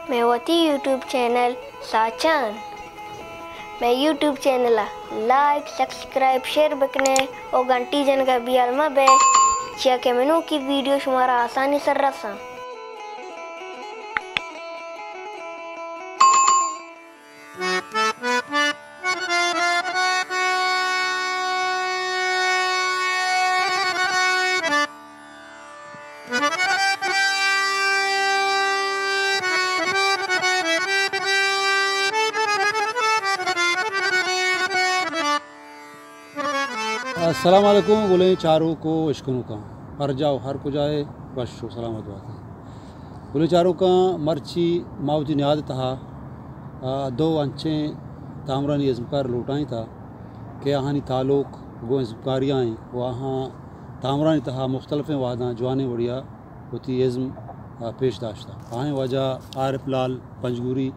مئے وتی YouTube channel ساچان، مئے یوٹیوب چینل ءَ لائک، سبسکرائب، شیئر بکنے او گھنٹی جنگ ءَ بیال مہ بے، چیا کہ منوکی ویڈیو شمارا آسانی سر رساں۔ السلام علیکم گلیں چاروک و اشکنوکاں، ہر جا و ہر کجا ئے وش و سلامت بات ئے۔ گلیں چاروکاں، مرچی ما وتی نیاد تہا، آ، دو انچیں تامرانی ازمکار لوٹائیں تا کہ آہانی تعلق گوں ازمکاریا ایں و آہاں تامرانی تہا مختلفیں وہداں جوانیں وڑیا وتی ازم، آ، پیش داشتہ۔ آہیں واجہ عارف لال پنجگوری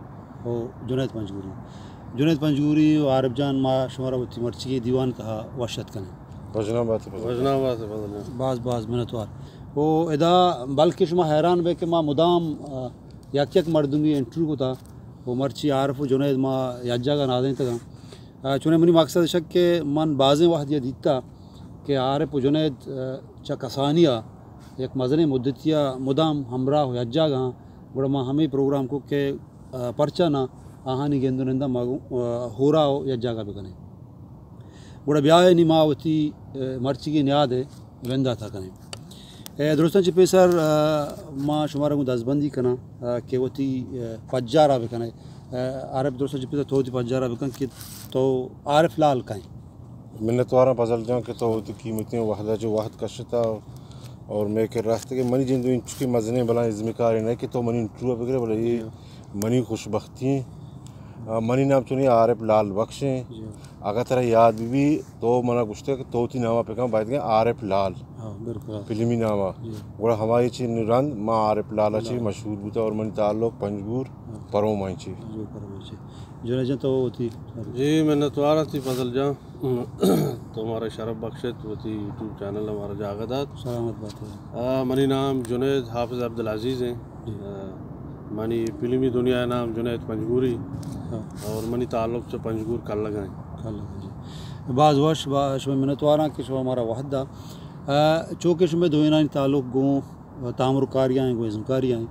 و جنید پنجگوری۔ جنید پنجگوری و عارف جان، ما شمارا وتی مرچیگیں دیوان تہا وش اتک کنیں۔ وژنام بات ئے فضل جان۔ وژنام بات ئے فضل جان۔ باز باز منتوار۔ و ادا بلکہ شما حیران بے کہ ما مدام، آ، یک یک مردمی انٹرویو کتا و مرچی عارف و جنید ما یک جاگہ نادینتگاں۔ آ، چونیں منی مقصد اش کہ من بازیں وہدی ءَ دیتا کہ عارف و جنید، آ، چہ کسانی ءَ یک مزنیں مدتی ءَ مدام ہمراہ و یک جاگہ آں، گڑا ما ہمے پروگرام کو کہ، آ، پرچا نہ آہانی گند و نند ءَ ما گوں، آ، ہورا و یک جاگہ بکنیں۔ گڑا بیائے نی ما وتی، آ، مرچیگیں نیاد ءِ بندات ءَ کنیں۔ اے، درستاں چہ پیسر، آ، ما شمارا گوں دزبندی کناں، آ، کہ وتی، آ، پجار ءَ بکن ئے۔ آ، عارف، درستاں چہ پیسر تو وتی پجار ءَ بکن کہ تو عارف لال کئے ئے۔ منتواراں فضل جان کہ تو وتی قیمتیں وہد ءَ چہ وہد کشتا اور مئے کرا رستگ ئے۔ منی جند انچکیں مزنیں بلاہیں ازمکارے نہ کہ تو منی انٹرویو ءَ بگرے، بلے اے جی۔ منی خوشبختی ایں۔ آ، منی نام چونیں عارف لال بخش ایں۔ جی۔ اگاں ترا یاد بہ بی، تو منا گوشتگ کہ تو وتی نام ءَ پکن، باید کہ عارف لال۔ ہاں، بالکل۔ فلمی نام ءَ۔ جی۔ گڑا ہمائی چی رند ما عارف لال ءَ چی لال۔ مشہور بوتا اور منی تعلق پنجگور ہاں۔ پروم ءَ چی۔ پنجگور پروم ءَ چی۔ جنید جان تو وتی۔ جی، منتواراں تئی فضل جان۔ تو مارا شرف بخشت، وتی یوٹیوب چینل ءَ مارا جاگہ دات۔ سلامت بات ئے۔ آ، منی نام جنید حافظ عبدالعزیز ایں۔ جی۔ آ، منی فلمی دنیا ءِ نام جنید پنجگوری ہاں۔ اور منی تعلق چہ پنجگور کلگ ءَ ایں۔ کلگ ءَ، جی۔ باز وش، با-، شمئے منتواراں کہ شما مارا وہد دات۔ آ، چونکہ شمئے دوئینانی تعلق گوں تامرکاریا ایں، گوں ازمکاریا ایں۔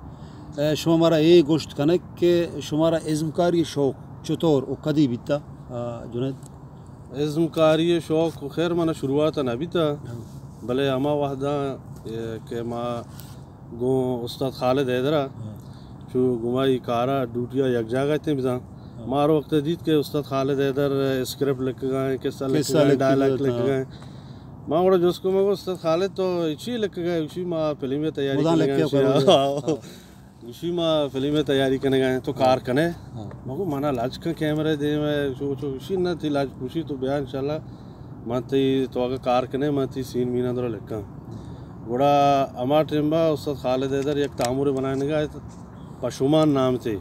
آ، شما مارا اے گوشت کنئے کہ شمارا ازمکاری شوق چطور و کدی بیتا، آ، جنید؟ ازمکاری شوق خیر منا شروعات ءَ نہ بیتا، ہاں۔ بلے ہما وہداں، اے، کہ ما گوں استاد خالد حیدر ءَ ہاں۔ چو گمائی کارا ڈیوٹی ءَ یک جاگہ اتیں بزاں۔ ہاں۔ ما ہر وقت دیت کہ استاد خالد حیدر اسکرپٹ لکھگا ایں، قصہ قصہ لکھگا ایں، لکھگا ڈائلاگ ایں، لکھگا ہاں۔ ایں۔ ما گڑا جست کو، ما گو استاد خالد تو چی لکھگا ئے؟ گوشی ما فلم ءِ تیاری مدام کنگا لکھے ایں۔ کرو۔ ہاں۔ گوشی ما فلم ءِ تیاری کنگا ایں، تو ہاں۔ کار کنے؟ ہاں۔ ما گو منا لج کن کیمرہ دیم ءَ، چو چو۔ گوشی نہ تئی لج، گوشی تو بیا انشاءاللہ من تئی، تو اگہ کار کنے من تئی سین مین اندر لکھاں۔ گڑا ہما ٹائم با استاد خالد حیدر یک تامرے بنائینگا ات، پشومان نام تے۔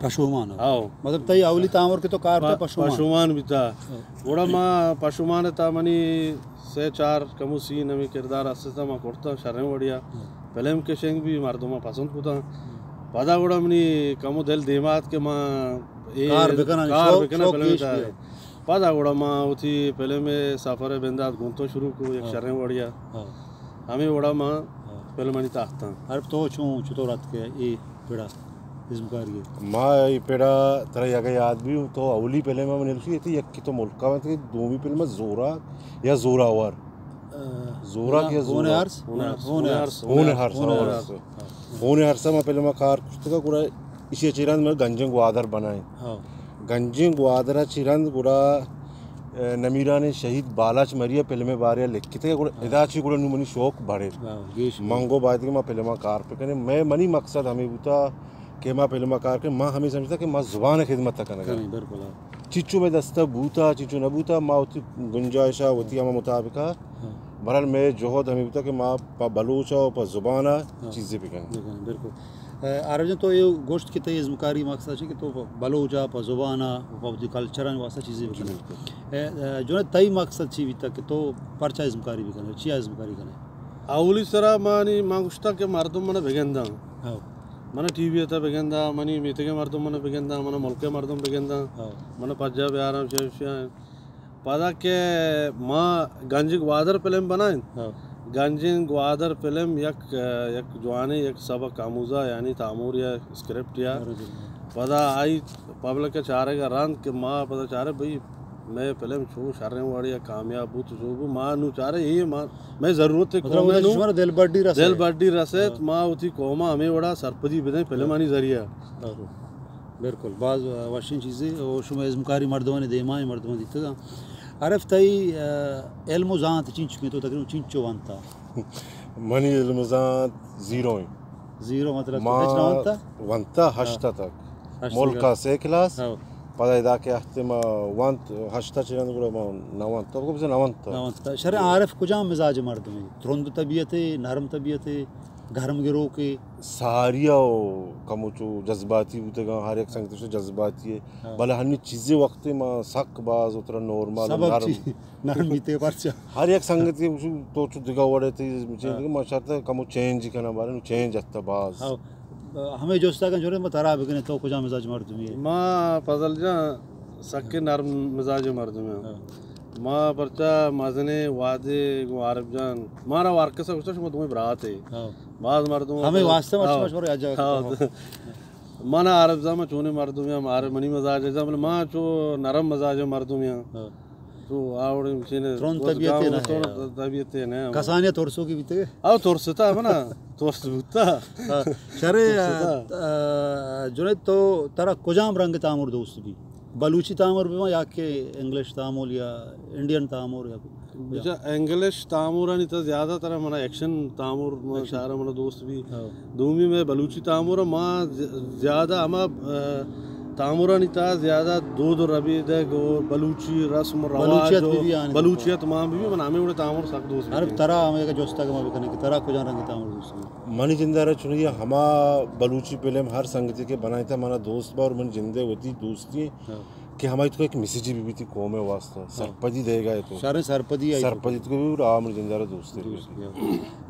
پشومان؟ ہاں۔ مطلب تئی اولی تامر کہ تو کار کتا پ-، پشومان؟ پشومان بیتا۔ ہاں۔ گڑا ما پشومان تا منی سے چار کمو سین ہمے کردار است، ما کرتا شریں وڑیا۔ ہاں۔ فلم کشنگ بی مردماں پسند کتا۔ ہاں۔ پدا گڑا منی کمو دل دیما ات کہ ما اے کار بکناں، کار شوق، بکناں شوق فلم پیش تا۔ بی۔ پدا گڑا ما وتی فلم ءِ سفر ءِ بندات گوں تو شروع کو یک ہاں۔ شریں وڑیا۔ ہاں۔ ہمے وڑا ما ہاں۔ فلمانی تاختاں۔ عارف تو چون، چطور اتکے اے پڑا ازمکاری؟ ما اے پڑا ترا اگہ یاد بی تو اولی فلم من نلسی تی، یکی تو ملکا ونت کہ دومی فلم زوراک یا زوراور۔ آ، زوراک یا ہون زوراک۔ ہرس؟ ہون ہرس۔ ہون ہرس، ہون ہون ہرس۔ ہرس۔ ہون ہرس ما فلم کار کرتگا، گڑا ایشی چیران من گنجیں گوادر بنائیں۔ ہاں۔ گنجیں گوادر چیران گڑا، اے، نمیران شہید بالاچ مری فلم بارے لکھتگا، گڑا ہاں۔ ادا چی گڑا نو منی شوق بڑھے۔ ہاں، گیش من گو باید کہ ما فلم کار پکنیں۔ میں، منی مقصد ہمیں بوتا کہ ما فلم کار کنیں، ما ہمیں سمجھتا کہ ما زبان خدمت کنگا۔ کنیں، بالکل، ہاں۔ چیچو مئے دستا بوتا، چیچو نہ بوتا، ما وتی گنجائشا، وتی ہما مطابقا۔ ہاں۔ بہرحال مئے جہد ہمیں بوتا کہ ما پہ بلوچا و پہ زبانا ہاں۔ چیزے بکنیں۔ بکنیں، بالکل۔ اے، عارف جان تو اے گوشت کہ تئی ازمکاری مقصد چی کہ تو پہ بلوچا، پہ زبانا، پہ وتی کلچرانی واسطہ چیزے بکنیں۔ جی، بالکل۔ اے، اے، جنید تئی مقصد چی بیتا کہ تو پرچا ازمکاری بکنئے، چیا ازمکاری کنئے؟ اولی سرا منی، ما گوشتا کہ مردم منا بگنداں۔ ہاں۔ من ٹی وی ءِ تہ بگنداں، منی میتگ ءِ مردم من بگنداں، من ملک ءِ مردم بگنداں، ہاں۔ من پجا بیاراں، چہ، چہ، پدا کہ ما گنج گوادر فلم بنائیں، ہاں۔ گنجیں گوادر فلم یک، یک جوانیں یک سبک آموزا، یعنی تامور یا اسکرپٹ یا، ہاں، جی۔ پدا آئی پبلک ءِ چارگ ءَ رند کہ ما پدا چارے بھئی مئے فلم چو شریں وڑے ءَ کامیاب بوت، چو بو ما نو چارے اے ما، مئے ضرورت ہے مطلب، قوم ءَ نو۔ شمارا دل بڈی رسے۔ دل بڈی رسیت، ہاں۔ ما وتی قوم ءَ ہمے وڑا سرپدی بدیں فلمانی ذریعہ۔ ہاں۔ بالکل، باز وشیں چیزے۔ او شما ازمکاری مردمانی دیما ایں، مردمان دیتگاں۔ عارف، تئی، آ، علم و زانت چینچکیں، تو تقریباً چینچو وانتا؟ منی علم و زانت زیرو ایں۔ زیرو مطلب تو ما ہچ نہ وانتا؟ وانتا ہشت، ہاں۔ تک۔ ہشت ملک تک۔ ءَ سے کلاس، ہاں۔ پدا ادا کہ اہتے ما وانت ہشت چہ رند گڑا ما نہ وانتا، بگو بزن نہ وانتا۔ نہ وانتا۔ شر عارف کجام مزاج مردمے؟ ترند طبیعتے، نرم طبیعتے، گرم گروکے؟ ساری ءَ کمو چو جذباتی بوتگاں، ہر یک سنگتے چو جذباتی ہے۔ ہاں۔ بلے ہنی چیزے وقتے ما سک باز اترا نارمل و سبب نرم۔ چی؟ نرم بیتے پرچا؟ ہر یک سنگتے گوشو تو چو دگہ وڑے تئی، ہاں۔ ما شرط کمو چینج کناں، بارے نو چینج اتا باز۔ ہاں۔ ہمے جستا کن جوڑے ما ترا بکنے، تو کجام مزاج مردمی ہے؟ ما فضل جان سکے نرم مزاج مردم ہیں۔ ہاں۔ ما پرچا مزنے وعدے گو عارف جان، مارا وارکسا گوشتا شما دوئیں برات ہے۔ ہاں۔ باز مردم ہمے واسطے ما ہاں۔ شما شما یا جا ہاں۔ من عارف زاما چونیں مردمے آں، مارے منی مزاج ءَ زاما، بلے ما چو نرم مزاج ءِ مردمے آں۔ ہاں۔ تو آوڑے چینے ترند وز طبیعتے گام نہ ہے، ترند ہاں۔ طبیعتے نہ۔ کسانیا ترسوکی بیتگے؟ او ترستا منا، ترس بوتا۔ ہاں۔ شرے، ترستا۔ آ، جنید تو ترا کجام رنگ تامر دوست بی؟ بلوچی تامر بی یا کہ انگلش تامر یا انڈین تامر یا بچا انگلش تامورانی تہا زیادہ تر منا ایکشن تامور، منا ایکشن۔ شاعر منا دوست بی۔ ہاں۔ دومی میں بلوچی تامور ما ز-، زیادہ ہما، آ، تامورانی تہا زیادہ دود و ربیدگ و بلوچی رسم و رواج بلوچیت و بی بی آنی بلوچیت مان بی بی، منا ہمے وڑے تامور سک دوست بی۔ عارف، ترا ہمے کہ جستا کہ ما بکنے کہ ترا کجا رنگ تامور دوست بی؟ منی جندارا چنی ہما بلوچی فلم ہر سنگتی کہ بنائیتا منا دوست با اور منی جندے وتی دوستی ہیں۔ ہاں۔ کہ ہمائی تو ایک میسج بی بیتی قوم واسطہ، ہاں۔ سرپدی دے گا تو۔ شریں سرپدی آئی تو۔ سرپدی تو بھی آ منی جندارا دوست ہے۔ دوست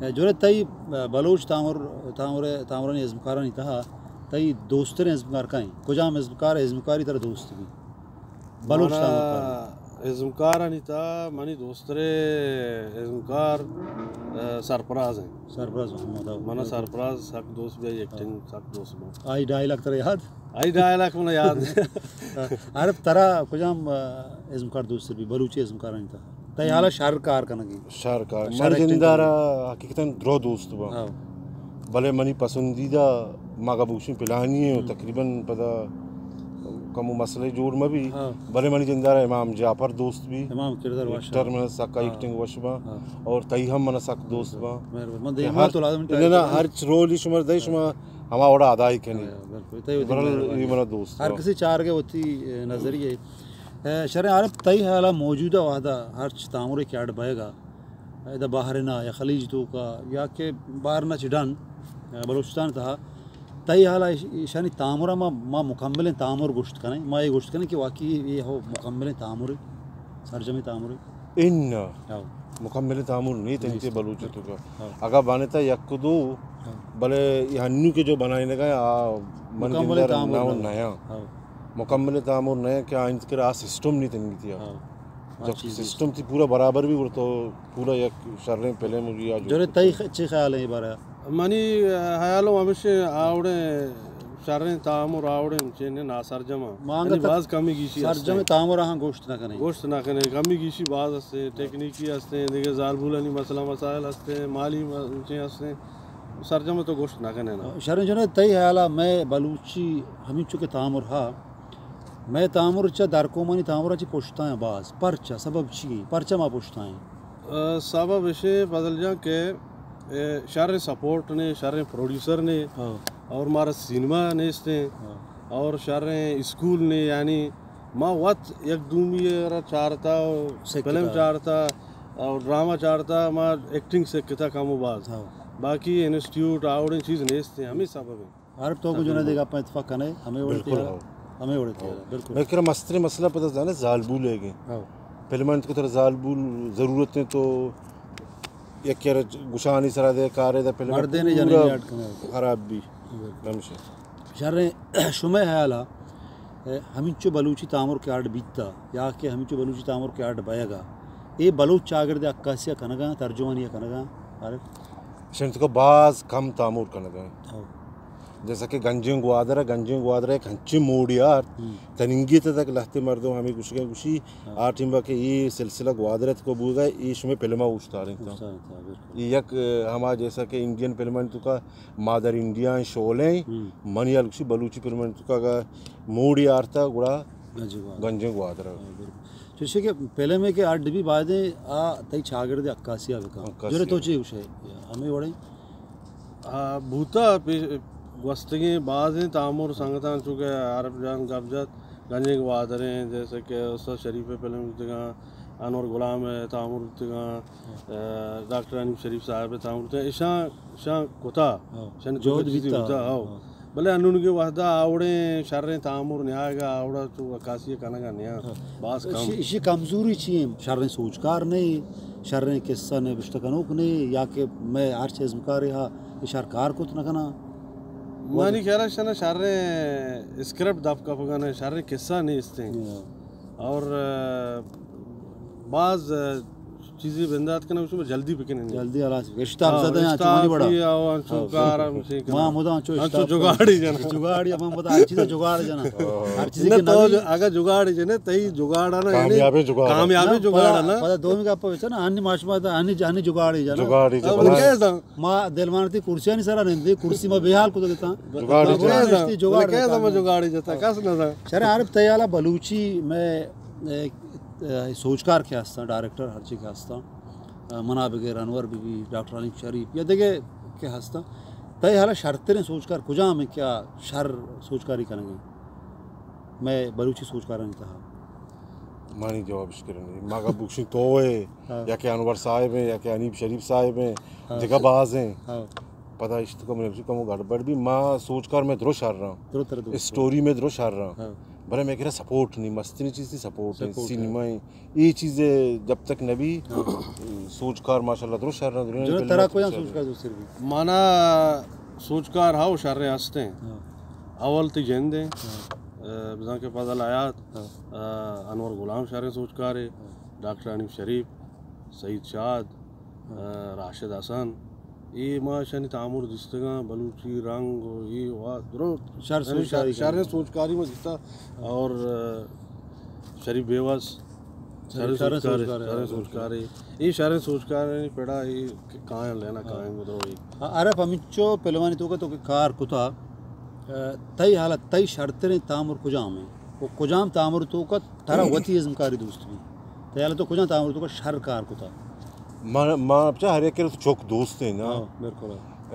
ہے۔ جوڑے تئی بلوچ تامر، تامر، تامرانی ازمکارانی تہا تئی دوستریں ازمکار کائیں؟ کجام ازمکار، ازمکاری ترا دوست بی؟ بلوچ مارا تامر کار۔ ازمکارانی تہا منی دوسترے ازمکار، آ، سرفراز ہیں۔ سرفراز محمد، ہاں۔ منا سرفراز سک دوست بی، ایکٹنگ سک دوست بی۔ آئی ڈائیلاگ ترا یاد؟ آئی ڈائیلاگ منا یاد۔ عارف، ترا کجام، آ، ازمکار دوست بی؟ بلوچی ازمکارانی تہا تئی حالا شر کار کنگی؟ شر کار۔ شر من ایکٹنگ جندارا کنگی۔ حقیقتاً درو دوست با۔ ہاں۔ بلے منی پسندیدہ مگا بوشن پلانی ہے، ہم۔ تقریباً پدا کمو مسئلہ جوڑ مہ بی۔ ہاں۔ بلے منی جندارا امام جعفر دوست بی۔ امام کردار وش ایکٹر۔ من سکا ہاں۔ ایکٹنگ وش با۔ ہاں۔ اور تئی ہم من سک دوست با۔ مہربانی۔ من کہ دیما ہر، تو لازم نہ، نہ، ہر رول شما دے شما ہما وڑا ادا ہی کنی۔ ہاں، بالکل۔ تئی وتی برحال مہربانی۔ یہ منا دوست ہر با۔ کسی چارگے وتی، اے، نظریہ۔ اے، شریں عارف، تئی حالا موجودہ وہدا ہرچ تامرے کہ اڈ بئیگا، ادا بحرین ءَ یا خلیج توکا یا کہ بحرین ءَ چہ ڈن، اے، بلوچستان تہا، تئی حالا ایش-، ایشانی تامرا ما، ما مکملیں تامر گوشت کنیں، ما اے گوشت کنیں کہ واقعی اے ہو مکملیں تامرے، سرجمیں تامرے۔ اناں۔ ہاں۔ مکمل تامر نیت انت بلوچی توکا۔ ہاں۔ اگاں بانتا یک دو، ہاں۔ بلے یہ ہنو کہ جو بنائینگا آ من مکمل گندار تامر نہ نہ۔ نیا۔ ہاں۔ مکمل تامر نیا کہ آ انت کرا آ سسٹم نیت انگیتیا۔ ہاں۔ جب سسٹم تی پورا برابر بی گڑا تو پورا یک شریں فلم یا جو جوڑے تئی خ-، چی خیال ہے بارے؟ منی، آ، خیال ہمیش آوڑے شریں تامر آوڑیں چین ناسرجم آں۔ ما انگت یعنی باز کمی گیشی سرجم ہستیں۔ تامر آہاں گوشت نہ کنیں۔ گوشت نہ کنیں، کمی گیشی باز ہستیں، ٹیکنیکی ہستیں، دیگہ زالبولانی مسئلہ مسائل ہستیں، مالی م-، چین ہستیں، سرجم تو گوشت نہ کنیں نا۔ شریں جنید، تئی خیالا مئے بلوچی ہمینچو کہ تامر ہا، مئے تامر چہ درکومانی تامر چہ پشتاں باز، پرچا؟ سبب چی؟ پرچا ما پشتاں؟ آ، سبب ایشیں فضل جان کہ، اے، شریں سپورٹ نے، شریں پروڈیوسر نے، ہاں۔ اور مارا سینما نیستیں، ہاں۔ اور شریں اسکول نے، یعنی ما وت یک دومی را چارتا، فلم چارتا اور ڈرامہ چارتا، ما ایکٹنگ سکتا کم و باز۔ ہاں۔ باقی انسٹیٹیوٹ آوڑیں چیز نیستیں، ہمیں سبب ہیں۔ عارف تو کو جنید گپاں اتفاق کنے، ہمیں وڑے بالکل تیار، ہاں۔ ہمیں وڑے تیار، ہاں۔ بالکل۔ میں کرا مستریں مسئلہ پتہ زانے زالبول ہے کہ۔ ہاں۔ فلمان تو تر زالبول ضرورت ہے تو یک یار گشانی سرا دے کارے دا فلم مردے نے جنین پورا یاد کنے۔ خراب بی۔ ہمیشہ۔ شریں، شمئے ہیالا، اے، ہمینچو بلوچی تامر کہ اڈ بیتا یا کہ ہمینچو بلوچی تامر کہ اڈ بئیگا، اے بلوچ چاگرد عکاسی کنگا، ترجمانی کنگا؟ عارف؟ شنتکو باز کم تامر کنگا۔ ہو۔ جیسا کہ گنجیں گوادر ء، گنجیں گوادر ء یک ہنچیں موڈی آرت، ہم۔ تننگی ء تک لہتے مردم ہمے گوشگیں گوشی، ہاں۔ آ ٹیم کہ اے سلسلہ گوادر ء تک بوگا، اے شمے فلم ء اوشتاریں تاں۔ اوشتاریں تاں، بالکل۔ اے یک، ء، ہما جیسا کہ انڈین فلم ء توکا مادر انڈیا، شعلہ، ہم۔ منی حال گوشی بلوچی فلم ء توکا اگا موڈی آرتا گڑا گنجیں گوادر۔ گنجیں گوادر ء۔ ہاں، بالکل۔ چوشی کہ فلم ء کہ اڈ بی بایدیں آ تئی چاگرد عکاسی ء بکن۔ عکاسی جوڑے تو ء۔ چی گوشے؟ ہمے وڑیں؟ آ، بوتا پیش، گوستگیں بازیں تامر سنگتاں چو کہ عارف جان گپ جت، گنجیں گوادریں، جیسے کہ استاد شریف ء فلم بوتگاں، انور غلام ء تامر بوتگاں، ہاں۔ ء، ڈاکٹر حنیف شریف صاحب ء تامر بوتگاں، اشاں، اشاں کتا، ہاں۔ اشاں جہد چیزے بیتا، بوتا، ہاں۔ ہاں۔ بلے انونگیں وہدا آوڑیں شریں تامر نیاگا، آوڑا چو عکاسی کنگا نیاں، ہاں۔ باز کم۔ اشی، اشی کمزوری چی ایں؟ شریں سوجکار نہ ایں، شریں قصہ نبشتہ کنوک نہ ایں، یا کہ مئے ہرچ ازمکارے ہا اے شر کار کت نہ کناں؟ منی خیالا شنا شریں اسکرپٹ دپ کپگا نہ، شریں قصہ نیستیں۔ ہاں۔ اور، ء، باز، ء، چیزے بندات کناں، شما جلدی بکنیں۔ جلدی ہلاس بکن۔ اشتاپ ہاں، زدہ ہیں، اشتاپ چمانی وڑا۔ ہاں، انچو ہاں۔ کار ہم چی کناں۔ ما مدام انچو انچو اشتاپ جگاڑی جناں۔ جگاڑی، ما مدام ہر چیز جگاڑ جناں۔ ہاں۔ ہر چیز نہ کے تو نام جو-، اگا جگاڑی جنے، تئی جگاڑا نہ، یعنی کامیابی جگاڑا۔ کامیابی نہ، جگاڑا پدا، نہ۔ پدا دومی گپا بچا نا، ہنی ماشما دا، ہنی، ہنی جگاڑی جناں۔ جگاڑی جناں۔ ما دلمان تی کرسیانی سرا نندی، کرسی ما بے حال کو دیتا۔ جگاڑی ما جناں۔ نشتی جگاڑ بلے کہہ دیتا۔ دا ما جگاڑی جتا، کس نہ دا۔ شر عارف تیالا بلوچی میں، اے، اے، سوچکار کہ ہستاں، ڈائریکٹر ہرچی کہ ہستاں، ء، منا بگر انور بی بی، ڈاکٹر حنیف شریف یا دگہ کہ ہستاں، تئی حالا شرتریں سوچکار کجام ایں کہ آ شر سوچکاری کنگ ء ایں مئے بلوچی سوچکارانی تہا؟ منی جواب اش کرنے۔ ما اگاں بگشیں تو ئے، ہاں۔ یا کہ انور صاحب ایں، یا کہ حنیف شریف صاحب ایں، ہاں۔ دگہ باز ایں۔ ہاں۔ پدا اشتکو من کمو گڑبڑ بی، ما سوچکار میں درو شر رہا۔ درو تر درو۔ اسٹوری میں درو شر رہا۔ ہاں۔ بلے میں کرا سپورٹ نہیں، مستری چیز تھی سپورٹ ہے، سپورٹ ہے۔ سینما ہے۔ اے چیز جب تک نہ بی، ہاں۔ سوچکار ماشاءاللہ درو شر رہا، درو جو فلم ترا درو کوئی شر سوچکار رہا۔ دوست بھی۔ مانا سوچکار ہاؤ شر ہستے ہیں۔ ہاں۔ اول تی جند ہیں۔ ہاں۔ اه، بزاں کہ فضل حیات، ہاں۔ اه، انور غلام شریں سوچکارے، ہاں۔ ڈاکٹر حنیف شریف، سعید شاد، ہاں۔ اه، راشد حسن، اے ما شانی تامر دیستگاں، بلوچی رنگ و اے وا درو شر یعنی سوچکاری شر، شریں کنگا۔ سوچکاری ما دیتا۔ ہاں۔ اور، اه، شریف بیوس، شریں شریں سوچکارے، سوچکارے، شریں ہاں، سوچکارے۔ اے شریں سوچکارانی پڑا اے کہ کائیں لینا ہاں۔ کائیں گدرو اے۔ ہاں، عارف ہمینچو پہلوانی تو کہ تو کہ کار کتا، اه، تئی حالت، تئی شرتریں تامر کجام ایں؟ و کجام تامر توکا ترا وتی ازمکاری دوست بی؟ تئی حالت تو کجام تامر توکا شر کار کتا؟ ما، ما بچا ہر یک چک دوست ہیں نا۔ ہاں، بالکل۔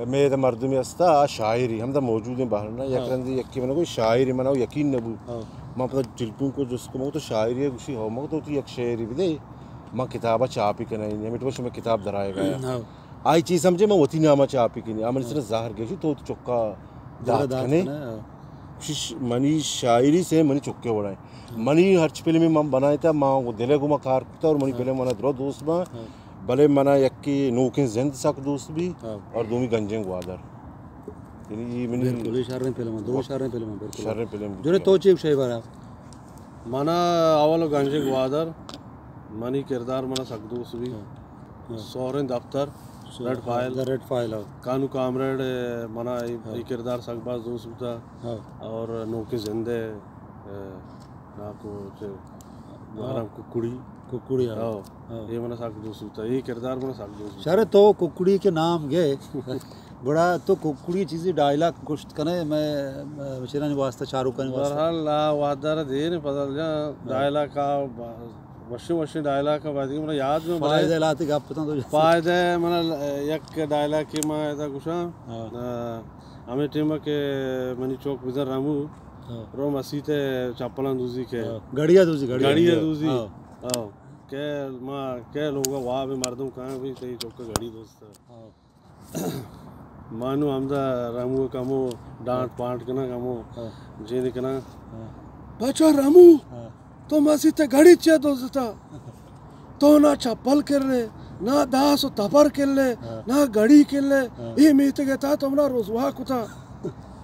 میں ادا مردمی ہستا، آ شاعری، ہم دا موجود ہیں باہر نا، یک ہاں۔ رندی یکی منو کوئی شاعری منو یقین نہ بو۔ ہاں۔ ما پتا ٹیلیفون کو جست کو، مگو تو شاعری ہے، گوشی ہو، مگو تو تی یک شعری بدے، ما کتابا چاپی کنائی، ہمیں تو میں کتاب درائے گا۔ ہاں۔ آئی چیز سمجھے، من وتی نام ء چاپی کنی، آ منی سر ء زہر گیشی، تو چکا دات دات کنے۔ کنے، ہاں۔ شش-، منی شاعری سے منی چکے وڑا ہے۔ ہاں۔ منی ہرچ فلمی من بنائے تا، ما وہ دل ء گما کار کتا اور منی ہاں۔ فلم منا درو دوست با، ہاں۔ بلے منا یکی نوکیں زند سک دوست بی ہاں۔ اور دومی گنجیں گوادر۔ یعنی یہ منی بالکل، یہ شریں فلم، دو وقت شریں فلم، بالکل۔ شریں فلم جو نے بی۔ تو چیک شے بارا۔ منا اول گنجیں گوادر، منی کردار منا سک دوست بی۔ ہاں۔ ہاں۔ سوریں دفتر، سو-، ریڈ ہاں، فائل۔ دا ریڈ فائل، ہاں۔ کانو کامریڈ، اے، منا اے، ہاں۔ اے کردار سک باز دوست بوتا۔ ہاں۔ اور نوکیں زندے، اے، ناکو چے، ہاں۔ گوہرام ککڑی۔ ککڑی، ہاں۔ ہاں۔ ہاں۔ اے منا سک دوست بوتا۔ اے کردار منا سک دوست بوتا۔ شر تو ککڑی کے نام گئے۔ گڑا تو ککڑی چیزی ڈائلاگ گوشت کنے، میں، میں چیرانی واسطہ، چاروکانی واسطہ۔ بہرحال، آ وہدار دیر فضل جان، ہاں۔ ڈائلاگ کا، وشی وشی ڈائلاگ کا بعد من یاد میں بلے فائدہ لاتے گپ تاں تو فائدہ من یک ڈائلاگ کی ما ایسا گوشاں۔ ہاں۔ آ، ہمیں ٹیم کہ منی چوک بزر رمو، ہاں۔ رو مسیت چپلاں دوزی کے۔ ہاں۔ گڑیا دوزی، گڑیا۔ گڑیا دوزی۔ ہاں۔ ہاں۔ کہ ما، کہ لوگا واب مردم کہاں بھی تئی چوک گڑی دوست۔ ہاں۔ مانو ہمدا رمو کمو ڈانٹ پانٹ کناں کمو ہاں۔ جیند کناں۔ ہاں۔ بچا رمو، ہاں۔ تو مسیت گڑی چیا دوزتا؟ تو نہ چپل کلے، نہ داس و تپر کلے، ہاں۔ نہ گڑی کلے۔ ہاں۔ اے میتگ تا تو منا رسوا کتا۔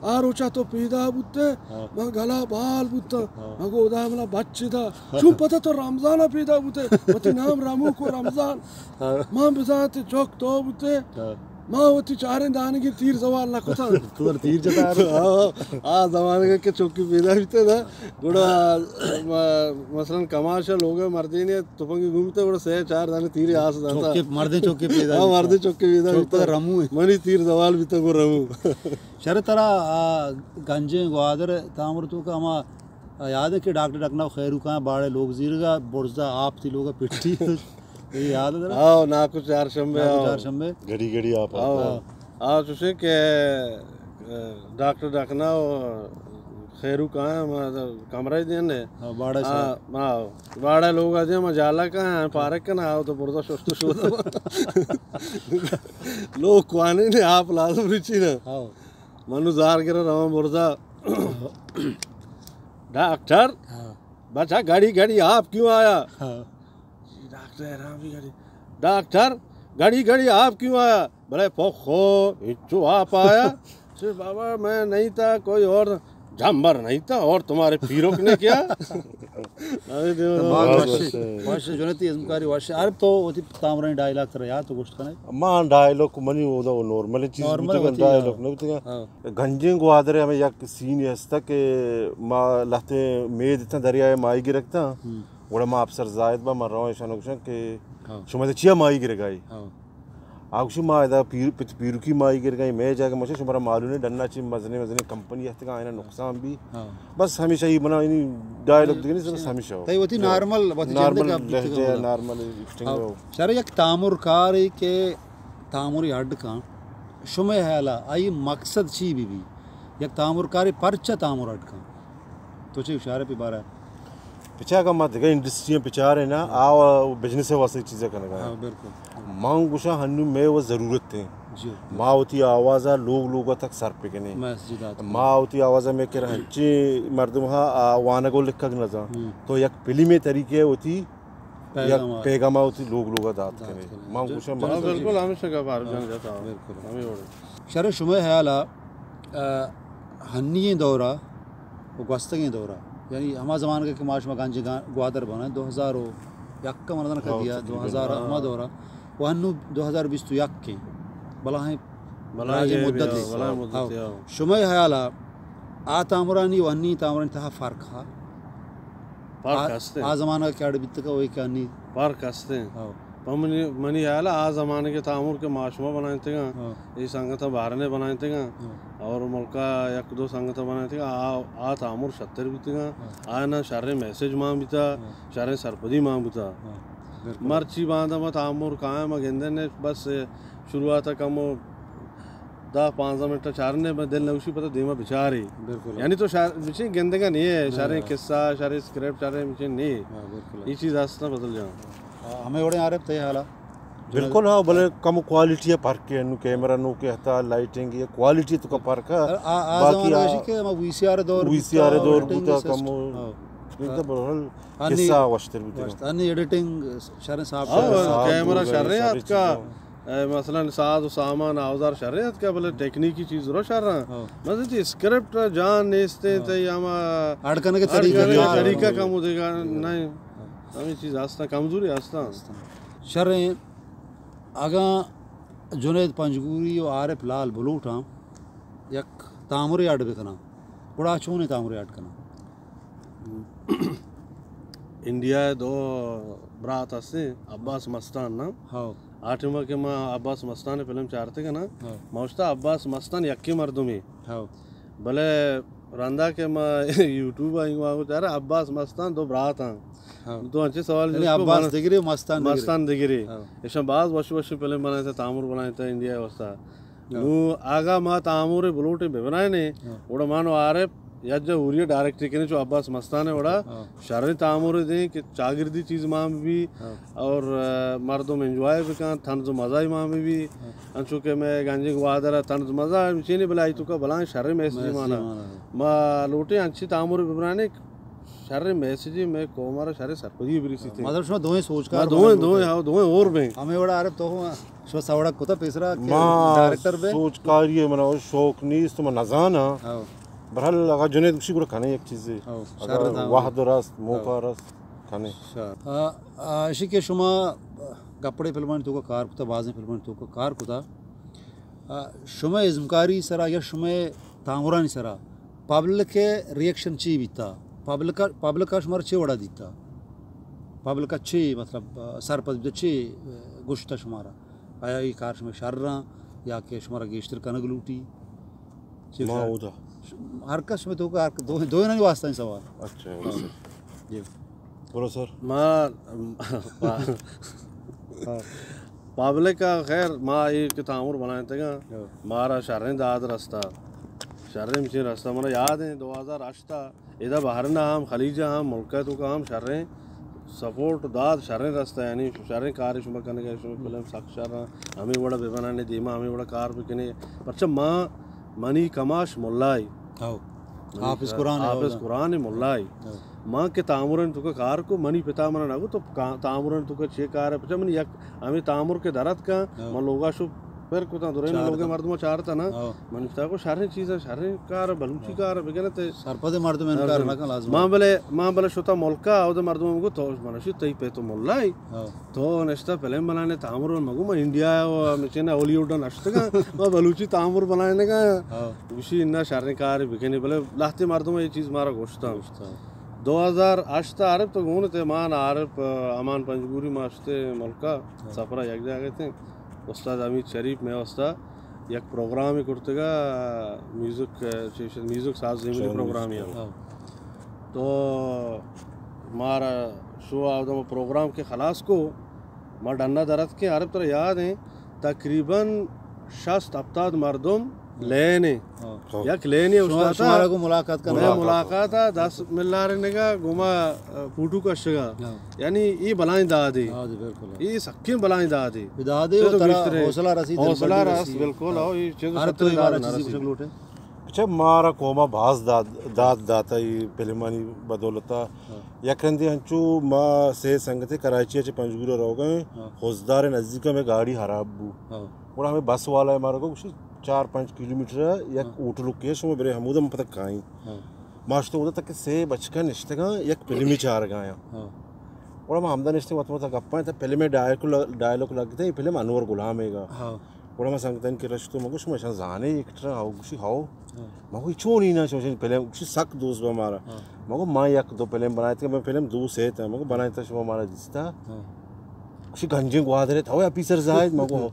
آ روچا تو پیدا بوتے، ہاں۔ من گلا بال بوتاں۔ ہاں۔ من گو، خدا منا بچ دا۔ چون پتہ تو رمضان پیدا بوتے، وتی نام رمو کو رمضان۔ ہاں۔ من بزانت چک تو بوتے۔ ہاں۔ ما وتی چاریں دانگی تیر زوال نہ کتاں۔ تو در تیر جتا ہے۔ ہاں، آ زمانگا کہ چکی پیدا بیتے نا، گڑا، ما-، مثلاً کماش لوگ مردین تپنگی گومتے، گڑا سے چار دانے تیر آس داتا۔ چکی، مردین چکی پیدا ہاں، بیتا۔ مردین چکی پیدا چک بیتا۔ رمو ہے۔ منی تیر زوال بیتا گو رمو۔ شر ترا آ گنجیں گوادر تامر تو کا ہما یاد ہے کہ ڈاکٹر ڈکنا خیرو کا باڑے لوگ زیرگا برزا آپ تی لوگا پٹی۔ اے یاد ہے ترا؟ ہاں، ناکو چارشنبے، ناکو ہاں۔ چارشنبے۔ گھڑی گھڑی آپ ہاں۔ آتا۔ ہاں، چوشیں کہ، اے، ڈاکٹر ڈکنا و خیرو کائیں، ما کمرہ دین نے۔ ہاں، باڑا آ، شاہ۔ ہاں، باڑا لوگ آ دیا، ما جالا کائیں، پارک کنا، آو تو بردا ششت شود۔ لوگ کوانے نے، آپ لازم رچی نا۔ ہاں۔ منو زار گرا روان بردا۔ ڈاکٹر، ہاں۔ بچا گھڑی گھڑی آپ کیوں آیا؟ ہاں۔ جی ڈاکٹر حیران بھی گھڑی۔ ڈاکٹر، گھڑی گھڑی آپ کیوں آیا؟ بلے پخو، ہچو آپ آیا؟ چے بابا، میں نہیں تھا، کوئی اور جمبر نہیں تھا، اور تمہارے پیرک نے کیا؟ ارے دیو، بہت بہت وش، وش۔ وش جنتی ازمکاری وش۔ ارے تو وتی تامرانی ڈائیلاگ ترا یاد تو گوشت کنے؟ ما ڈائیلاگ منی او دا نارمل چیز نارمل بوتگن، ہوتی ہے۔ ڈائیلاگ نہ بوتگن۔ ہاں۔ گنجیں گوادر ہمیں یک سین ہستا کہ ما لہتے مید اتاں دریائے ماہی گرگ تاں۔ ہم۔ گڑا ما افسر زاہد با، ما رواں ایشان گوشاں کہ ہاں۔ شما چیا ماہی گرگ آئی؟ ہاں۔ آ گوشی ما ادا پیر، پت پیرکی ماہی گرگ آئی، مئے جاگہ مچے شمارا معلوم نہیں، ڈنا چی مزنیں مزنیں کمپنی ہتگا، آئینا نقصان بھی۔ ہاں۔ بس ہمیشہ یہ بنا، یعنی ڈائیلاگ دیگه نہیں، بس ہمیشہ ہو۔ تئی وتی نارمل، وتی نارمل جند گپ بیتگ لہجہ، ہمدا۔ نارمل ایکٹنگ ہاں۔ ہو۔ شر یک تامر کارے کہ تامری ہڈ کن، شمئے حیالا آئی مقصد چی بی بی؟ یک تامر کارے پرچہ تامر ہڈ کن؟ تو چے اشارہ پہ بارہ؟ پچا کا ما دگہ انڈسٹری پچارے نا، ہاں۔ آ بزنس واسطے چیزیں کنگا۔ ہاں، بالکل۔ من گوشاں ہنو مئے و ضرورت ہیں۔ جی۔ ما وتی آوازا لوگ لوگا تک سر پہ کنیں۔ ما وتی آوازا مئے کرا ہنچی مردم ہا، آ وانگ و لکھگ نزان۔ ہم۔ تو یک فلمی طریقے وتی پیغام یک آ۔ پیغام آ وتی لوگ لوگا دات دات کنے۔ کنے۔ من جو، گوشاں جو، من ہاں، بالکل، ہمیشہ کا بار ہاں، جان جاتا۔ بالکل۔ ہمیں وڑے۔ شر شمئے حیالا، آ، ہنی دورا و گوستگیں دورا، یعنی ہما زمانگا کہ ما شما گنج گا-، گوادر بنا، دو ہزار و یک مردن کا ہاں، دیا، تقریباً۔ دو ہزار ہاں۔ ہما دورا، و ہنو دو ہزار بیست و یک کے، بلاہیں بلاہیں دراجیں مدت ہے۔ بلاہیں مدت ہاں۔ ہے، ہاں۔ شمئے حیالا آ تامرانی و ہنی تامرانی تہا فرق ہا؟ فرق آ، ہستیں۔ آ زمانہ کہ اڑ بیتگا وہی کہ انی۔ فرق ہستیں۔ ہاں۔ پہ منی، منی حیال آ زمانہ کے تامر کے ما شما بنائینتگاں، ہاں۔ اے سنگتاں بہرنے بنائینتگاں، ہاں۔ اور ملکا یک دو سنگتاں بنائینتگاں، آ، آ تامر شتر بیتگاں، ہاں۔ آ نا شریں میسج مان بیتا، ہاں۔ شریں سرپدی مان بیتا۔ ہاں، بالکل۔ مرچی باندا ما تامر کائیں ما گندن نے بس شروعات کم دہ پانزدہ منٹ چارنے، بس دل نوشی پتہ دیما بچاری۔ بالکل۔ یعنی تو شار-، بچیں گندگا نہیں ہے، ہاں۔ شریں قصہ، شریں اسکرپٹ، شریں بچیں نہیں۔ ہاں، بالکل۔ یہ چیز آستہ بدل جاؤں۔ ہاں، ہمیں وڑے عارف تھے حالا۔ بالکل، ہاں، بلے کم کوالٹی ہے فرق ہے، نو کیمرہ نو کے ہتا، لائٹنگ، یہ کوالٹی تو کا فرق ہے۔ آ، آ باقی زمانہ آ، ایشی کہ ہم وی سی آر دور وی سی آر بوتا، دور ایڈیٹنگ بوتا، سسٹم۔ کم ہاں۔ یہ تو بہرحال ہاں۔ قصہ وشتر بوتا۔ وشت-، ہاں، ایڈیٹنگ شریں صاحب ہاں، شریں۔ صاحب کیمرہ بوتا، شریں شریں آتکا۔ چیزاں۔ اے، مثلاً ساز و سامان اوزار شریں اتکا، بلے ٹیکنیکی چیز رو شر ہیں۔ ہاں۔ مثلاً چی اسکرپٹ جان نیستے ہاں۔ تے یا ما اڑ کنگ اڑ طریقہ کنگ کار۔ طریقہ کم دیگا ہاں۔ نہیں۔ ہمیں چیز ہستا، کمزوری ہستا۔ شریں، اگاں جنید پنجگوری و عارف لال بلوٹاں یک تامرے اڈ بکناں، گڑا چونیں تامرے اڈ کناں؟ انڈیا ء دو برات ہستیں، عباس مستان نا۔ ہاؤ۔ آ ٹائم کہ ما عباس مستان فلم چارتے کنا، ہاؤ۔ ما اشتا عباس مستان یکے مردمے۔ ہاؤ۔ بلے رندا کہ ما یوٹیوب آئی وانگو چارا عباس مستان دو برات ہاں۔ ہاؤ۔ تو انچے سوال یعنی جوست کو عباس من-، دگرے، مستان دگرے۔ مستان دگرے۔ ہاؤ۔ ایشاں باز وش وش فلم بنائے تھا، تامر بنائے تھا انڈیا ء واسطہ۔ ہاں۔ نوں آگا ما تامور بلوٹیں ببنائنے، ہاں۔ اوڑا ما نوں عارف یجا ہوری ڈائریکٹ کنے چو عباس مستان اوڑا ہاں۔ شریں تامور دیں کہ چاگردی چیز مان بھی ہاں۔ اور، آ، مردم انجوائے بکن، طنز مزہ مان بھی۔ ہاں۔ انچو کہ میں گنجے گوادر طنز مزہ چینے بلائی تو کا بلائیں شریں میسج میسج مانا۔ مانا۔ ما لوٹیں انچی تامور ببنائنے شریں میسجے مئے قوم ءَ را، شریں سرپدی بریسیت۔ مطلب شما دوئیں سوچکار ما دوئیں، دوئیں، ہاں، دوئیں اور بیں۔ ہمیں وڑا عارف تو شما سوڑا کتا پیسرا کہ ما ڈائریکٹر بے؟ سوچکاری من شوق نیست، من نزاناں۔ ہاں۔ برحال اگاں جنید گوشی گڑا کنے یک چیزے۔ ہاں، اگر شر تھا۔ وہد رست، موقع ہاں۔ رست، کنے۔ شر۔ آ، آ، اشی کہ شما گپڑے فلمانی توکا کار کتا، بازیں فلمانی توکا کار کتا۔ آ، شمئے ازمکاری سرا یا شمئے تامرانی سرا پبلک ءِ ریئیکشن چی بیتا؟ پبلک ءَ، پبلک ءَ شمارا چے وڑا دیتا؟ پبلک ءَ چے، مطلب، آ، سرپد بیتا، چے، آ، گوشتا شمارا؟ آیا اے کار شمئے شر آں یا کہ شمارا گیشتر کنگ لوٹی؟ چے ما خیال؟ اودا۔ ہر کس شمئے توکا، ہر ک-، دو-، دوئینانی واسطہ ایں سوال۔ اچھا، جی۔ بولو سر۔ ما، پبلک ءَ خیر، ما اے کہ تامر بنائینتگاں، ہاں۔ مارا شریں داد رستا، شریں مچیں رستا۔ منا یاد ایں دو ہزار ہشت ءَ ادا بحرین ءَ ہم، خلیج ءَ ہم، ملک ءِ توکا ہم شریں سپورٹ داد، شریں رستا، یعنی شریں کارے شما کنگا، شما فلم سک شر آں، ہمے وڑا بہ بنانے، دیما ہمے وڑا کار بکنے۔ پرچا ما، منی کماش ملائے۔ ہاؤ۔ منی حافظ ک-، قرآن ءِ حافظ حوالہ۔ قرآن ءِ ملائے۔ ہاں۔ من کہ تامرانی توکا کار کو، منی پتا منا نہ گو تو کا-، تامرانی توکا چے کار ئے؟ پچا من یک ہمے تامر کہ در اتکاں، ہاں۔ من لوگا شو پر کتاں، درین چارتاں۔ لوگے مردم چارتا نا۔ ہاں۔ من پتا کو شریں چیز ئے، شریں کار ئے، بلوچی ہاں۔ کار ئے، بگن تے۔ سرپد مردم انکار نہ کن لازم۔ من بلے، من بلے شتا ملکا، اود مردم گو تو، من شو تئی پہ تو ملائے۔ ہاں۔ تو نشتہ فلم بنانے، تامر مگو، ما انڈیا ءَ و مچین ہالی ووڈ ءَ نشتگاں، ما بلوچی تامر بنائینگا۔ ہاں۔ گوشی انا شریں کارے بکنی، بلے لہتے مردم اے چیز مارا گوشتاں۔ گوشتاں۔ دو ہزار ہشت ءَ عارف تو گون تے، من عارف، امان پنجگوری ما شتے ملکا، ہاں۔ سفرا یک جاگہ تے۔ استاد حمید شریف مئے استاد یک پروگرامے کرتگا، میوزک، چیز، میوزک ساز زیمنی پروگرامے۔ ہاں۔ تو مارا شو آدم پروگرام کہ خلاص کو، ما ڈنا در اتکیں، عارف ترا یاد ایں، تقریباً شست ہپتاد مردم لین ایں۔ ہاں۔ یک لین ایں شما، استاد شمارا گو ملاقات کرنا۔ مئے ملاقات ءَ دست ملارینگا، گوما، آ، فوٹو کشگا۔ ہاں۔ یعنی اے بلائیں دادے۔ ہاں جی، بالکل۔ اے سکیں بلائیں دادے۔ اے دادے چہ و تو ترا گیشتریں حوصلہ رسی، حوصلہ دلبندی رس، رسی۔ بالکل، ہاں۔ او اے چیز ہر تو اے بارہ چیزے گوشگ لوٹے۔ اچھا، مارا قوما باز داد، داد داتا اے فلمانی بدولتا۔ ہاں۔ یک رندے انچو ما سے سنگتے کراچی ءَ چہ پنجگور ءَ روگا ایں، ہاں۔ خضدار ءِ نزدیک ءَ مئے گاڑی خراب بو۔ ہاں۔ گڑا ہمے بس والا ءَ مارا گو، گوشی، چار پنچ کلومیٹر ءَ یک ہاں۔ ہوٹلے کہ شما برے ہمودا من پدا کائیں۔ ہاں۔ ما شتو اودا تک سے بچکاں نشتگاں، یک فلمے چارگا یاں۔ ہاں۔ گڑا ما ہمدا نشتیں وت وت گپاں، تا فلم ءِ ڈائریکٹ ل-، ڈائلاگ لگتے، اے فلم انور غلام ءِ گا۔ ہاں۔ گڑا ما سنگتانی کرا شتو، ما گو شما اشاں زانے ایکٹر؟ ہاؤ، گوشی ہاؤ۔ ہاں۔ ما گو اے چونیں نا، چوشیں فلم، گوشی سک دوست با مارا۔ ہاں۔ ما گو ما یک دو فلم بنائیت کہ من فلم دو سے تا، ما گو بنائیت شما مارا دیستا۔ ہاں۔ گوشی گنجیں گوادر ات، ہاؤ آفیسر زاہد، ما گو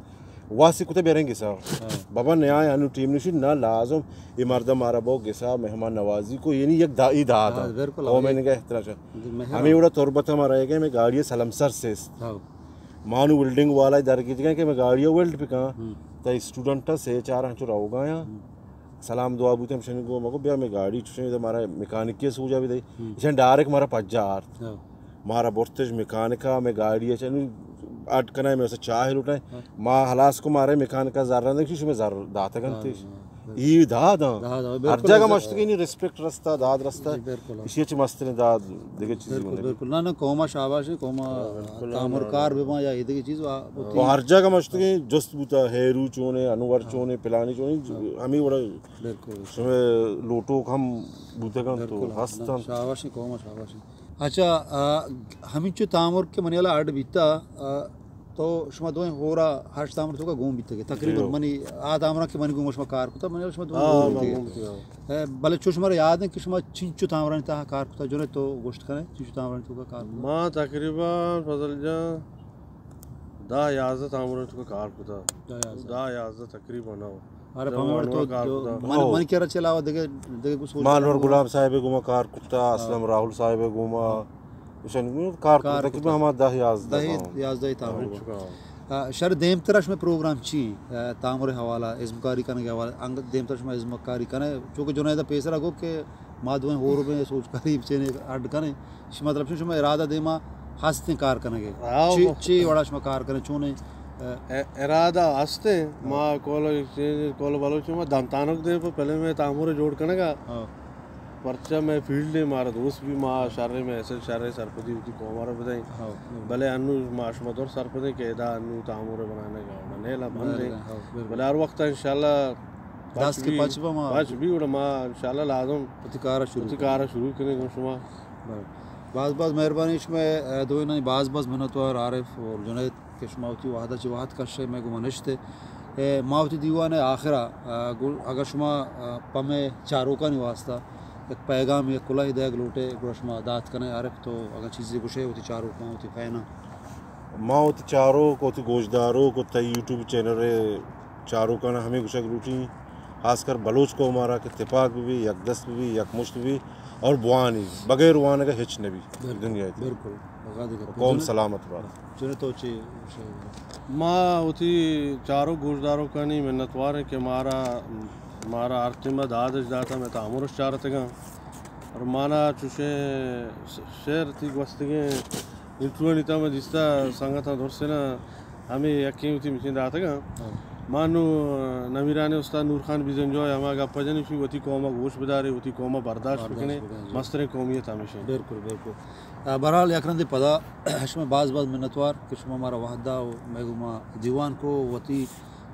واسی کتے بیریں گسا۔ ہاں۔ بابا نیا انو ٹیم نشی نا لازم، اے مردم مارا بو گسا مہمان نوازی کو، یعنی یک دا-، اے داد۔ ہاں، بالکل، قوم ہاں۔ نگہ احترام شا۔ جی، مہربانی۔ ہمیں وڑا تربت ہمارا ہے کہ ہمیں گاڑی سلم سر سے است۔ ہاں۔ مانو ویلڈنگ والا در گیتگا کہ میں گاڑی ویلڈ پکاں۔ ہم۔ تا اسٹوڈنٹ سے چار ہنچو روگا یاں۔ ہم۔ سلام دعا بوتے ہم شنی گو، مگو بیا میں گاڑی چوشیں، مارا میکانکی سوجا بھی دئی۔ ہم۔ ایشن ڈائریکٹ مارا پجا آرت۔ ہاں۔ مارا برتش میکانکا، میں گاڑی چنو اڈ کنا، میں اسے چاہ لوٹائیں۔ ہاں۔ ما ہلاس کو مارے میکانکا زر رندے، شش میں زر داتا گنتش۔ ہاں، ہاں۔ ای داد ہاں۔ داد ہاں، ہر بالکل جگہ ایسا۔ مشتگی نی ریسپیکٹ رستا، داد رستا۔ جی، بالکل۔ اسی اچ مستریں داد دیگه چیزی بالکل، بنے۔ بالکل۔ نہ، نہ، قوما شاباش ایں، قوما ہاں، بالکل، تامر ہاں، کار ہاں۔ بباں یا اے دیگه چیز، آ، ہاں۔ ہوتی۔ و ہر جگہ مشتگی جست بوتا، ہیرو چونے، انور ہاں۔ چونے، پلانی چونے، ہاں۔ ہمیں وڑا بالکل۔ شمے لوٹوک ہم بوتگن تو بالکل، ہاں۔ ہستن۔ نہ، شاباش ایں، قوما شاباش ایں۔ اچھا، آ، ہمینچو تامر کہ منی والا اڈ بیتا، آ، تو شما دوئیں ہورا ہشت تامر توکا گون بیتگے۔ تقریباً جی۔ منی آ تامراں کہ منی گون شما کار کتا، منی والا شما دوئیں ہاں، ہور ما بیتگے۔ گون بیتگے، ہاں۔ اے، بلے چو شما را یاد ایں کہ شما چنچو تامرانی تہا کار کتا، جنے تو گوشت کنے، چنچو تامرانی توکا کار کتا؟ ما تقریباً فضل جان دہ یازدہ تامرانی توکا کار کتا۔ دہ یازدہ۔ دہ یازدہ تقریباً، ہاں۔ ارے، تو پمے وڑ انور تو کار دو-، کتا۔ من، ہاں۔ من کرا چہ علاوہ دگہ، دگہ کچھ سوچ ما انور غلام صاحب گوما کار کتا، ہاں۔ اسلم راہول صاحب گوما۔ ہاں۔ ایشان گوما کار کار کتا کہ کتا۔ ہما دہ یازدہ دہ ہاں۔ یازدہ تامر ہاں۔ ہاں۔ آ، شر دیمترا شمے پروگرام چی؟ آ، تامر حوالہ، ازمکاری کنگ حوالہ، انگت دیمترا شما ازمکاری کنے، چونکہ جنید پیسرا گو کہ ما دوئیں ہور بیں سوچکاری بچینے اڈ کنے۔ شما مطلب شما، شما ارادہ دیما ہستیں کار کنگے۔ ہاں، چی، وہ چی وڑا شما کار کنے، چونے، اے، اے، ارادہ ہستیں۔ ہاں۔ ما کول، کول بلوچ ما دمتانک دے پہ پہلے میں تامور جوڑ کنگا۔ ہاں۔ پرچا مئے فیلڈ ءَ مارا دوست بی، ما شریں، مئے حیثیت شریں سرپدی وتی قوم ءَ را بدئیں۔ ہو، ہو۔ بلے انو ما شما دور سرپدیں کہ ادا انو تامر ءِ بنانے گا وڑا نیلا بند ایں۔ بلے، ہو، بالکل۔ بلے ہر وقت انشاءاللہ دست کہ پچ بی، پچ با ما پچ بی وڑا ما انشاءاللہ لازم وتی کار ءَ شروع وتی کنیں۔ کار ءَ شروع کنیں گوں شما۔ بلے۔ باز باز مہربانی شما، اے، دوئینانی باز باز منتوار عارف اور جنید۔ کہ شما وتی وہد ءَ چہ وہد کش ئے مئے گوما نشت ئے۔ اے، ما وتی دیوان ءِ آخر ءَ، آ، گل-، اگاں شما، آ، پہ مئے چاروکانی واسطہ یک پیغام، یک کلہے دئیگ لوٹ ئے، گڑا شما دات کن ئے عارف، تو اگاں چیزے گوش ئے وتی چاروکاں، وتی فیناں۔ ما وتی چاروک، وتی گوشداروک، وتی یوٹیوب چینل ءِ چاروکاں ہمے گوشگ لوٹیں، خاص کر بلوچ قوم ءَ را کہ تپاک بہ بی، یک دست بہ بی، یک مشت بہ بی اور بوانی، بغیر وانگ ءَ ہچ نہ بی بالکل، دنیا ءَ۔ بالکل۔ قوم سلامت بات۔ چنے تو چے؟ ما وتی چاروک گوشداروکانی منتوار ایں کہ مارا، مارا ہر ٹیم ءَ داد اش داتا، مئے تامر اش چارتگاں۔ اور مانا چوشیں شعر تی گوستگیں انٹروانی تہا من دیستا، سنگتاں درسینا ہمے یکیں وتی مچیں داتگاں۔ ہاں۔ ما نو نمیرانیں استاد نور خان بیزنجو ءِ ہما گپ ءَ جنیں، شی وتی قوم ءَ گوش بدارے، وتی قوم ءَ برداشت برداشت بکنے، بکنے، جی۔ مستریں قومیت ہمیش ایں۔ بالکل، بالکل۔ آ، بہرحال یک رندے پدا شمئے باز باز منتوار کہ شما مارا وہد دا و مئے گوما دیوان کو، وتی،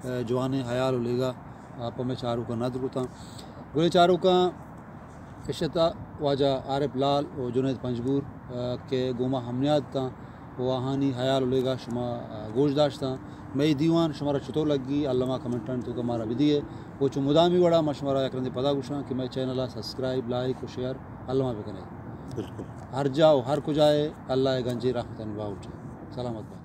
آ، جوانیں ہیال و لیگا، آ، پہ مئے چاروکاں ندر کتاں۔ گلیں چاروکاں، اشتا واجہ عارف لال و جنید پنجگور، آ، کہ گوما ہم نیاد تاں و آہانی ہیال و لیگا شما، آ، گوش داشتاں۔ مئے دیوان شمارا چطور لگی، الما کمنٹانی توکا مارا بدیے۔ و چو مدامی وڑا ما شمارا یک رندے پدا گوشاں کہ مئے چینل ءَ سبسکرائب، لائک و شیئر الما بکنے۔ بالکل۔ ہر جا و ہر کجا ئے، اللہ ءِ گنجیں رحمتانی باہوٹ ئے۔ سلامت بات۔